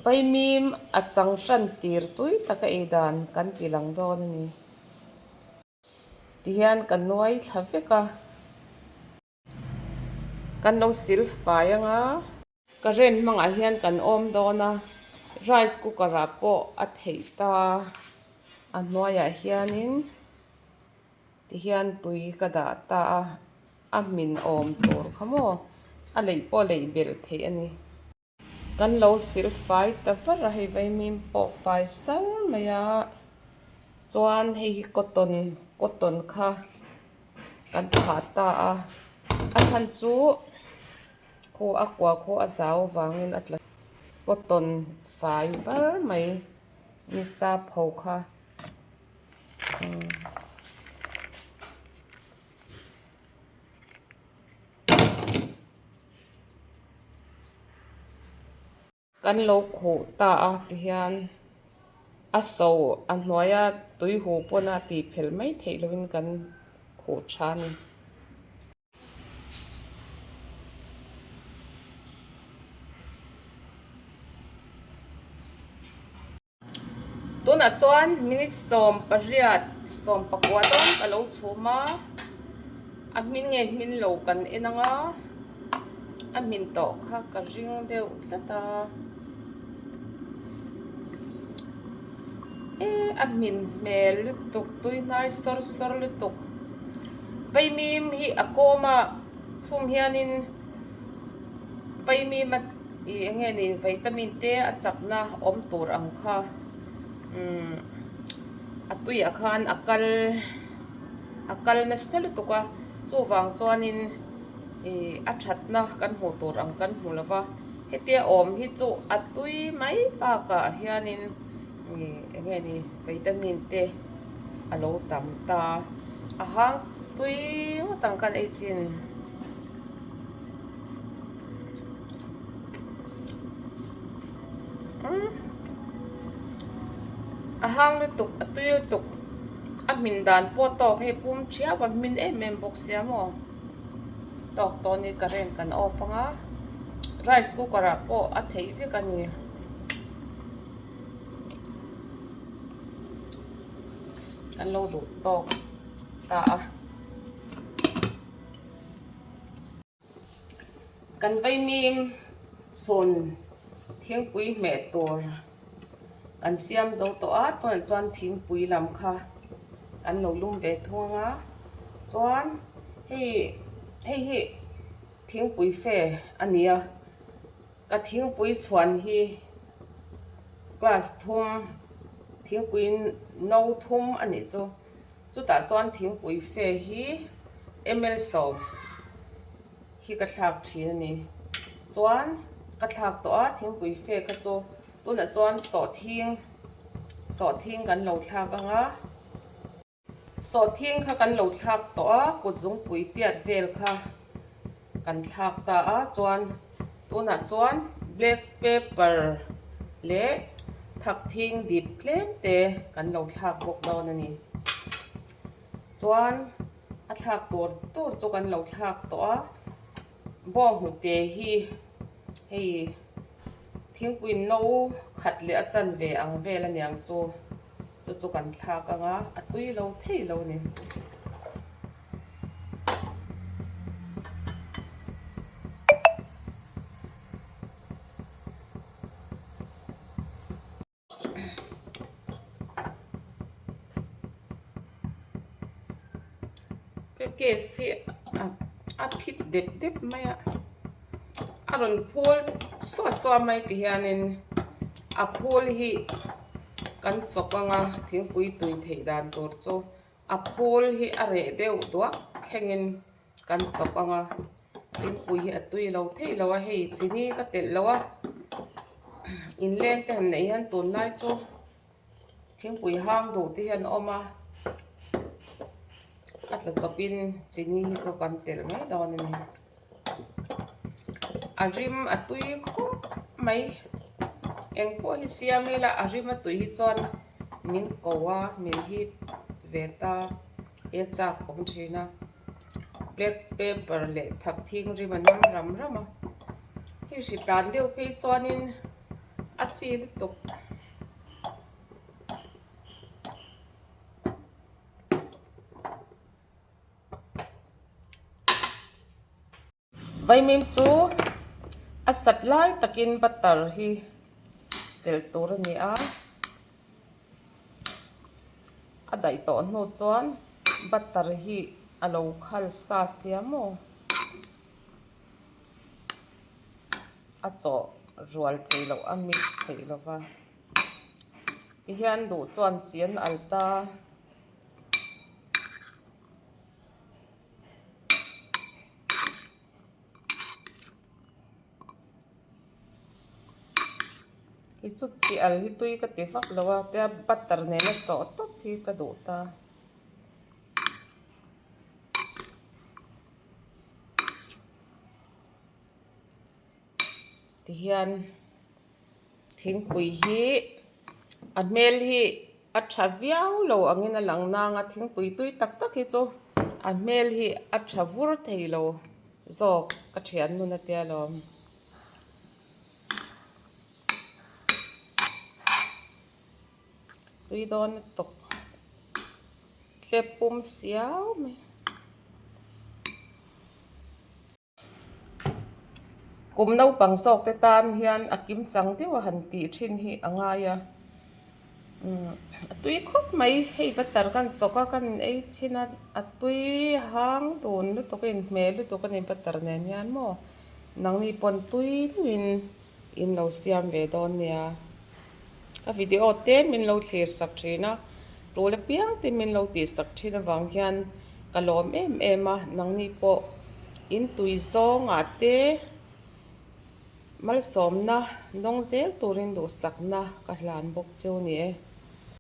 Vaimim a chang tan tir tui taka ei dan kan ti lang dawn a ni. Tihian ka nuai thla vek a. Kan lo sil fai anga. Current hmangah hian kan awm dawn a, rice cooker ah pawh a theih ta a hnuaiah hianin tihian tui ka dah ta a, a hmin awm tur kha maw a leih pawh a leih belh theih a ni. Kan lo sil fai ta var a, hei vaimim pawh fai sar mai a, chuan hei hi cotton cotton kha kan phah ta a, a chhan chu. Khaw a kua khaw a zau vangin a tla cotton fai var mai nisa pho kha Kan lo khuh ta a tihian a so a hnuaia tui hu pawn a tih phelh mai theih lovin kan khuh tha a ni. Tunah chuan minute 18 19 dawn ka lo chhum a, a hmin nge hmin lo kan en ang a, a hmin tawh kha ka ring deuh tlat a, e a hmin hmel lutuk tui hnai sawr sawr lutuk. Vaimim hi a kawm a chhum hianin vaimim a ih eng nge ni vitamin te a chakna awm tur ang kha umm a tuiah khan a kal a kal nasa lutuk a chuvang chuanin ih a thatna kan hmuh tur ang kan hmu lo va hetia awm hi chu a tui mai bakah hianin ih eng nge ni vitamin te. a lo tam ta a hang tui ngawt ang khan ei chin a hang lutuk a tui lutuk a hmin dan pawh tawk hei pum thiau a hmin em em bawk sia maw tawk tawn hi current kan off anga rice cooker ah pawh a theih vek a ni. An lo duh tawk ta a. Kan vaimim chhun thingpui hmeh tur kan siam zo tawh a, tunah chuan thingpui lam kha kan lo lum ve thung ang a, chuan hei hei hi thingpui fe a ni a. Ka thingpui chhuan hi class thum thingpui no thum a nih chu. Chutah chuan thingpui fe hi ml sawm hi ka thlak thin a ni. Chuan ka thlak tawh a thingpui fe kha chu tunah chuan sawhthing sawhthing kan lo thlak ang a. Sawhthing kha kan lo thlak tawh a, kut zungpui tiat vel kha kan thlak ta a, chuan tunah chuan black pepper leh thakthing dip tlem te kan lo thlak bawk dawn a ni. Chuan a thlak tur tur chu kan lo thlak tawh a, bawnghnute hi hei thingpui no khat leh a chanve ang vel a niang chu. Chu chu kan thlak ang a, a tui lo thei lo a ni. Ka gas hi a phit dep dep mai a, a rawn phul suah suah mai ti hianin a phul hi. Kan chawk anga thingpui tui theih dan tur chu a phul hi a reh deuh duak thlengin kan chawk anga thingpui hi a tui lo thei lo a hei chini ka telh lo a inleng te han neih hian tunlai chu thingpui hang duh te hian a awm a a tla chawpin chini hi chu kan telh mai dawn a ni. A rim a tui khawp mai engpawh hi siam ila a rim a tui hi chuan min ko a min hip ve ta e chak awm thin a black pepper leh thakthing rim a nam ram ram a hei hri tlan deuh phei chuanin. A chi lutuk. Vaimim chu a sat lai takin butter hi telh tur a ni a, a daih tawh hnu chuan butter hi a lo khal sa sia maw a chawh rual theih loh a mix theih loh va tihian duh chuan chi an al ta. Hi chu chi al hi tui ka ti vak lo a tia butter nena chawh tawp hi ka duh ta. Tihian thingpui hi a hmel hi a tha viau lo angin a lang nang a thingpui tui tak tak hi chu a hmel hi a tha vur thei lo zawk ka thian nun a tia lawm. Tui dawn lutuk tlep pum siau mai. Kum naupang zawk te tan hian a kim chang deuh a han tih thin hi a ngai a umm a tui khawp mai hei butter kan chawk a kan ei thin a a tui hang dun lutuk a inhmeh lutuk a ni butter nen hian maw nangni pawn tui deuhin in lo siam ve dawn nia ka video te min lo thlir sak thin a tul apiang te min lo tih sak thin avang hian ka lawm em em a nangni pawh in tui zawngah te malsawmna dawng zel turin duhsakna ka hlan bawk chu a ni e.